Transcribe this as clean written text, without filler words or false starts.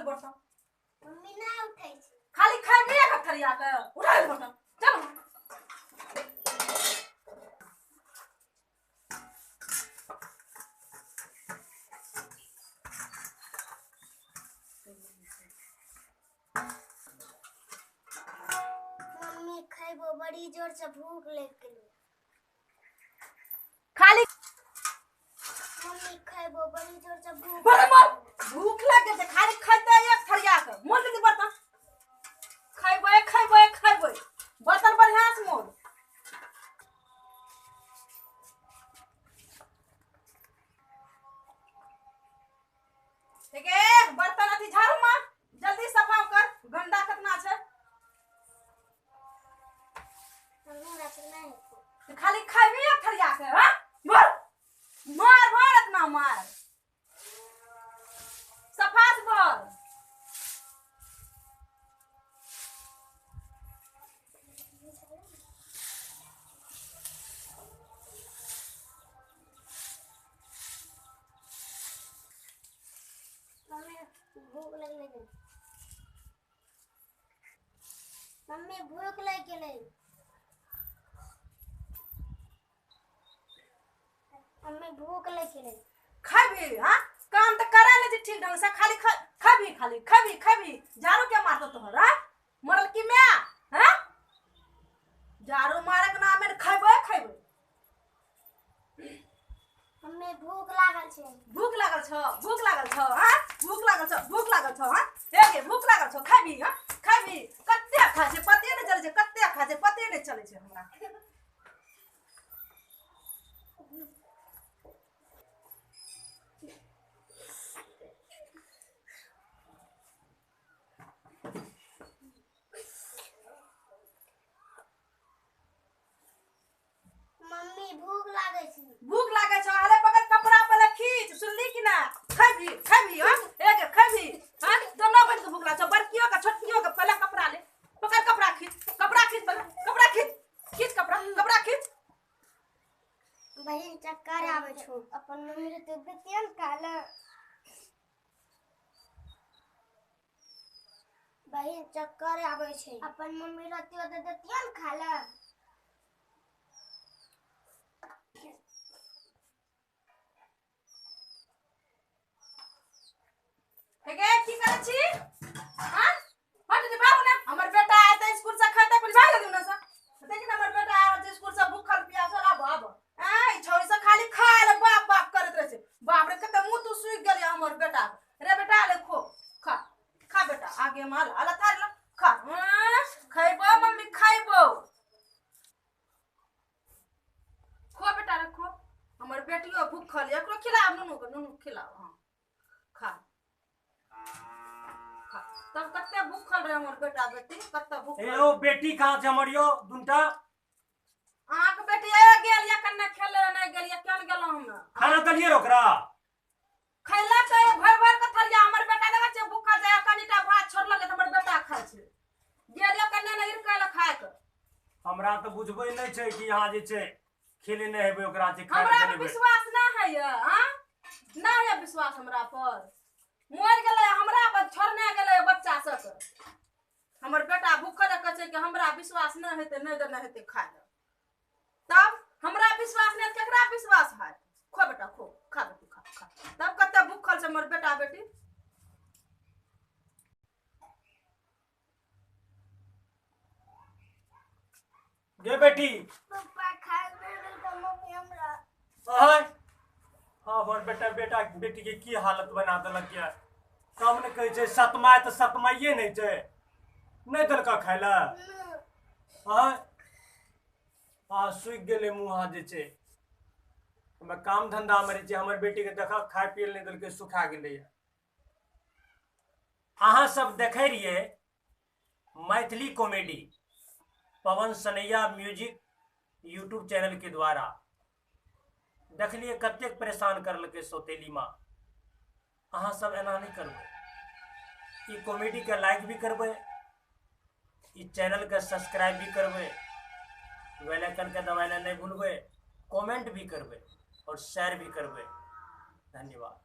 बर्तन। मम्मी नहि उठै छै। खाली खैबे एक थरिया के, उठा ले बर्तन, चल। मम्मी खैबो, बड़ी जोर से भूख लग गेलो। खाली मम्मी खैबो, बड़ी जोर से भूख। बड़े मोर भूख लग गेल छै, खाली खैते एक थरिया के। मोल दीदी बर्तन, खैबै खैबै खैबै, बर्तन बढ़िया से मोल। ठीक है, बर्तन अथी झाड़ू मार, जल्दी सफा कर, गंदा कितना छै। हमरा से नहि हेतौ। तो खाली खैबी एक थरिया के, हाँ? मार मार मार, इतना मार, सफा से भर। मम्मी भूख लगलै। मम्मी भूख लागि गेलै। मम्मी भूख लागि गेलै। खैबी, हाँ? काम तऽ करै नहि छै ठीक ढंग से, खाली खैबी, खाली खैबी खैबी। झाड़ू के मारतौ तोहर, हाँ? मरल की my, हाँ? झाड़ू मारे के नामे खैबै खैबै। मम्मी भूख लागल छै। भूख लागल छौ, भूख लागल छौ, हाँ? भूख लागल छौ, भूख लागल छौ, हाँ? हे गे, भूख लागल छौ, खैबी, हाँ? खैबी। कते खाइ छै पते नहि चलै छै, कते खाइ छै पते नहि चलै छै हमरा। मम्मी भूख लागै छै। भूख लागै छौ, हले पकड़ कपड़ा पहिले खींच, सुनली कि ना? खैबी खैबी, हाँ? हे गे खैबी, हाँ? दोनो बहिन के भूख लागल छौ, बड़कियो के छोटकियो के। पहिले कपड़ा ले, पकड़ कपड़ा खींच, कपड़ा खींच, पहिले कपड़ा खींच, खींच कपड़ा, कपड़ा खींच। बहिन चक्कर आबै छौ। अपन मम्मी रे तू देतियै ने खाय। बहिन चक्कर आबै छै। अपन मम्मी रहतियो तऽ देतियै ने खाय लए। हे गे, की करै छी, हाँ? हट जे, भागू ने, हमर बेटा आयतै स्कूल से खैतै, पहिले भागि गेली से। देखी ने, हमर बेटा आयल छै स्कूल से भूखल प्यासल। आब आब आँ, ई छौड़ी सब खाली खाय ले बाप बाप करैत रहै छै। बाप रे, कते मुँह तू सुखि गेलै हमर बेटा के। रे बेटा, ले खो, खा खा बेटा, आगे माल अला थारी ला, खा। हाँ, खैबो मम्मी खैबो, खो बेटा रे खो। हमर बेटियो भूखल यऽ, एकरो खिलाओ, नुनू के, नुनू के खिलाओ। हाँ खा खा। तब कते भूखल रहे हमर बेटा बेटी, कते भूखल। ए ओ बेटी कहाँ छै हमर यौ दुनटा? अहाँके बेटी आबि गेल या कन्ने खेले नहि गेल या केन गेलहुँ हम। खाना देलियै रे ओकरा? खैलक भरि भरि के थरिया। हमर बेटा देखै छियै भूखल छै, कनिटा भात छोड़लक तऽ हमर बेटा खाइ छै। गेल या कन्ने नहि इरकै खाय के। हमरा तऽ बुझबै नहि छै कि यहाँ जे छै खेले नहि हेबै ओकरा जे खाय हमरा लए पर देबै। विश्वास नहि होइए, हाँ? नहि होइए विश्वास हमरा पर? मरि गेलै हमरा पर छोड़ने गेलै बच्चा सबके। हमर बेटा भूखल कहै छै कि हमरा विश्वास नहि हेतै, नहि देने हेतै खाय लए। तब हमरा विश्वास नहि तऽ केकरा विश्वास हैत? खो बेटा खो, खा बेटी खा खा। तब कते भूखल छै हमर बेटा बेटी। गे बेटी, पप्पा खाय नहि देलकै मम्मी हमरा। अहै हमर बेटा बेटा बेटी के की हालत बना देलक ये। तब ने कहै छै सतमाय तऽ सतमाइये नहि छै, नहि देलक खाय लए। अहै आ सुखि गेलै मुँह हाथ जे छै। हमे काम धंधा मे रहै छियै, हमर बेटी के देखऽ खाय पियै लए नहि देलकै, सुखा गेलैये। अहाँ सब देखै रहियै Maithili comedy Pawan Sanaiya music YouTube channel के द्वारा। देखलियै कतेक परेशान करलकै सौतेली माँ। अहाँ सब एना नहि करबै, ई कॉमेडी के लाइक भी करबै, ई चैनल के सब्सक्राइब भी करबै, बेल आइकन के दबाइ लए नहि भूलबै, कमेंट भी करबै और शेयर भी करबै। धन्यवाद।